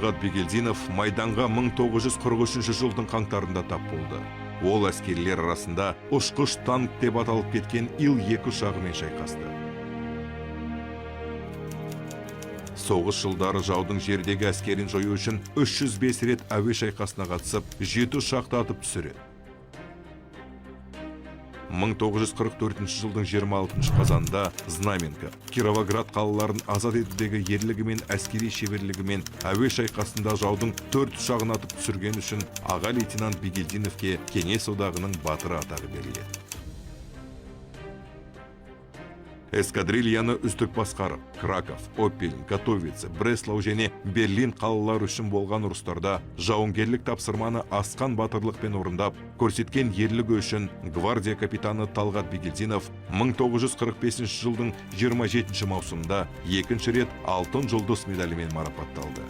Талғат Бигелдинов майданға 1943 жылдың қаңтарында тап болды. Ол әскерилер арасында ұшқыш танк деп аталып кеткен Ил-2 ұшағымен шайқасты. Соғыс жылдары жаудың жердегі әскерін жою үшін 305 рет әуе шайқасына қатысып, 7 ұшақты атып түсіреді. 1944 жылдың 26 қазанында Знаменка, Кировоград қалаларын азат етудегі ерлігімен, әскери шеберлігімен әуе шайқасында жаудың төрт ұшағын атып түсірген үшін аға лейтенант Бигелдиновке Кеңес Одағының батыры атағы беріледі. Эскадрильяны үздік басқарып, Краков, Оппельн, Катовице, Бреслау және Берлин қалалары үшін болған ұрыстарда жауынгерлік тапсырманы асқан батырлықпен орындап, көрсеткен ерлігі үшін гвардия капитаны Талғат Бигелдинов 1945 жылдың 27 маусымында екінші рет Алтын жұлдыз медалімен марапатталды.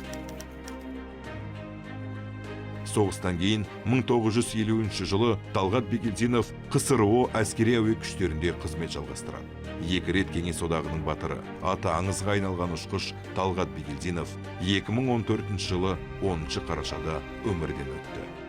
Соғыстан кейін 1950 жылы Талғат Бигелдинов КСРО әскери әуе күштерінде қызмет жалғастырады. Екі рет Кеңес Одағының батыры, аты аңызға айналған ұшқыш Талғат Бигелдинов 2014 жылы 10 қарашада өмірден өтті.